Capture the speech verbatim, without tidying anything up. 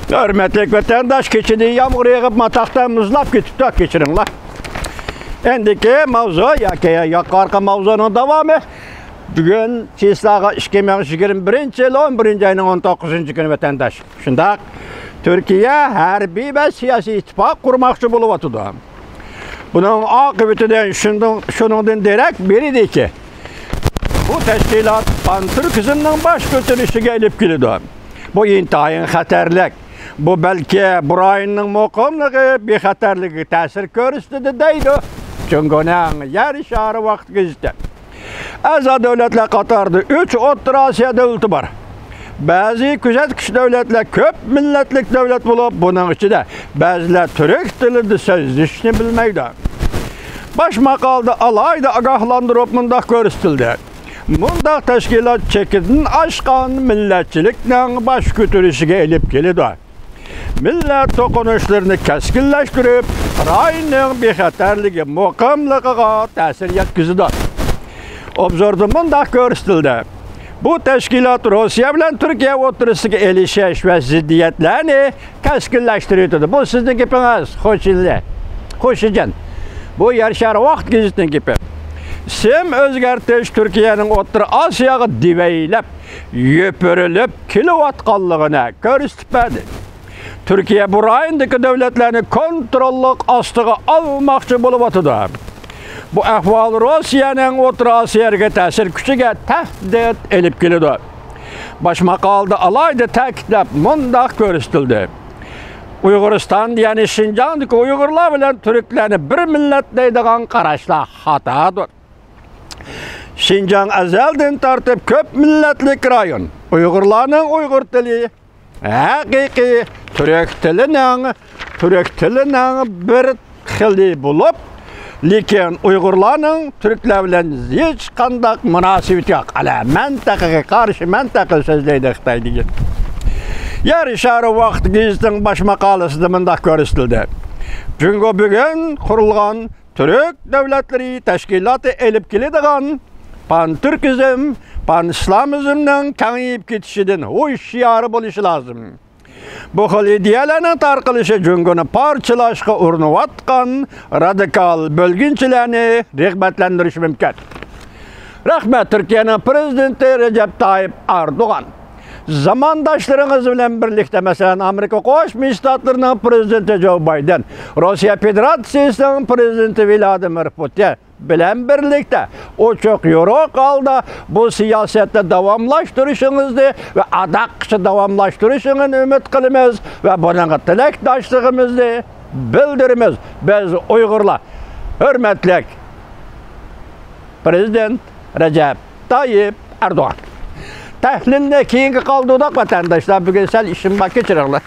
ھۆرمەتلىك ۋەتەنداش، كېچىدە يامغۇر يېغىپ، ماتاقتا مۇزلاپ كېتىپتۇ، كەچۈرۈڭلار. ئەندىكى ماۋزۇ ياكى يۇقىرىقى ماۋزۇنىڭ داۋامى. بۈگۈن چىسلاغا ئىككى مىڭ يىگىرمە بىرىنچى يىل ئون بىرىنچى ئاينىڭ ئون توققۇزىنچى كۈنى، ۋەتەنداش. شۇنداق، تۈركىيە ھەربىي ۋە سىياسىي ئىتتىپاق قۇرماقچى بولۇۋاتىدۇ. بۇنىڭ ئاقىۋىتىدىن شۇندىن، شۇنىڭدىن دېرەك بېرىدىكى، بۇ تەشكىلات پانتۈركىزمنىڭ باش كۆتۈرۈشىگە ئېلىپ كېلىدۇ. بۇ ئىنتايىن خەتەرلىك. بۇ بەلكى بۇ رايوننىڭ مۇقىملىقى، بىخەتەرلىكىگە تەسىر كۆرسىتىدۇ، دەيدۇ جۇڭگونىڭ يەر شارى ۋاقتى گېزىتى. ئەزا دۆلەتلەر قاتارىدا ئۈچ ئوتتۇرا ئاسىيا دۆلىتى بار. بەزى كۆزەتكۈچ دۆلەتلەر كۆپ مىللەتلىك دۆلەت بولۇپ، بۇنىڭ ئىچىدە بەزىلەر تۈرك تىلىدا سۆزلىشىشنى بىلمەيدۇ. باش ماقالىدا ئالاھىدە ئاگاھلاندۇرۇپ مۇنداق كۆرسىتىلدى: مۇنداق تەشكىلات چېكىدىن ئاشقان مىللەتچىلىكنىڭ باش كۆتۈرۈشىگە ئېلىپ كېلىدۇ. مىللەت توقۇنۇشلىرىنى كەسكىنلەشتۈرۈپ، رايوننىڭ بىخەتەرلىكى، مۇقىملىقىغا تەسىر يەتكۈزىدۇ. ئوبزوردا مۇنداق كۆرسىتىلدى: بۇ تەشكىلات روسىيە بىلەن تۈركىيە ئوتتۇرىسىدىكى ئېلىشىش ۋە زىددىيەتلەرنى كەسكىنلەشتۈرۈۋېتىدۇ. بۇ سىزنىڭ گېپىڭىز، خوشىجان. خوشىجان. بۇ يەر شارى ۋاقىت گېزىتىنىڭ گېپى. ئىسىم ئۆزگەرتىش تۈركىيەنىڭ ئوتتۇرا ئاسىياغا دېۋەيلەپ، يوپۇرۇلۇپ كېلىۋاتقانلىقىنى كۆرسىتىپ بەردى. تۈركىيە بۇ رايوندىكى دۆلەتلەرنى كونتروللۇق ئاستىغا ئالماقچى بولۇۋاتىدۇ. بۇ ئەھۋال روسىيەنىڭ ئوتتۇرا ئاسىيادىكى تەسىر كۈچىگە تەھدىت ئېلىپ كېلىدۇ. باش ماقالىدا ئالاھىدە تەكىتلەپ مۇنداق كۆرسىتىلدى: ئۇيغۇرىستان، يەنى شىنجاڭدىكى ئۇيغۇرلار بىلەن تۈركلەرنى بىر مىللەت دەيدىغان قاراشلار خاتادۇر. شىنجاڭ ئەزەلدىن تارتىپ كۆپ مىللەتلىك رايون. ئۇيغۇرلارنىڭ ئۇيغۇر تىلى ھەقىقىي تۈرك تىلىنىڭ، تۈرك تىلىنىڭ بىر خىلى بولۇپ، لېكىن ئۇيغۇرلارنىڭ تۈركلەر بىلەن ھېچقانداق مۇناسىۋىتى يوق. ئەلە، مەنتىقىگە قارشى مەنتىقە سۆزلەيدۇ خىتاي دېگەن. يەر شارى ۋاقتى گېزىتىنىڭ باش ماقالىسىدە مۇنداق كۆرسىتىلدى: جۇڭگو بۈگۈن قۇرۇلغان تۈرك دۆلەتلىرى تەشكىلاتى ئېلىپ كېلىدىغان پانتۈركىزم، پانئىسلامىزمنىڭ كېڭىيىپ كېتىشىدىن ھوشيار بولۇشى لازىم. بۇ خىل ئىدىيەلەرنىڭ تارقىلىشى جۇڭگونى پارچىلاشقا ئۇرۇنۇۋاتقان رادىكال بۆلگۈنچىلەرنى رىغبەتلەندۈرۈشى مۇمكىن. رەھمەت، تۈركىيەنىڭ پىرېزىدېنتى رەجەپ تايىپ ئەردوغان زامانداشلىرىڭىز بىلەن بىرلىكتە، مەسىلەن، ئامېرىكا قوشما شتاتلىرىنىڭ پىرېزىدېنتى جو بايدېن، روسىيە فېدېراتسىيىسىنىڭ پىرېزىدېنتى ۋلادىمىر پۇتىن بىلەن بىرلىكتە ئوچۇق يورۇق ھالدا بۇ سىياسەتنى داۋاملاشتۇرۇشىڭىزنى ۋە ئاداققىچە داۋاملاشتۇرۇشىڭىزنى ئۈمىد قىلىمىز ۋە بۇنىڭغا تىلەكداشلىقىمىزنى بىلدۈرىمىز. بىز ئۇيغۇرلار، ھۆرمەتلىك پىرېزىدېنت رەجەپ تايىپ ئەردوغان. تەھلىلنى كېيىنگە قالدۇردۇق، ۋەتەنداشلار. بۈگۈن سەل ئىشىم بار، كەچۈرۈڭلار.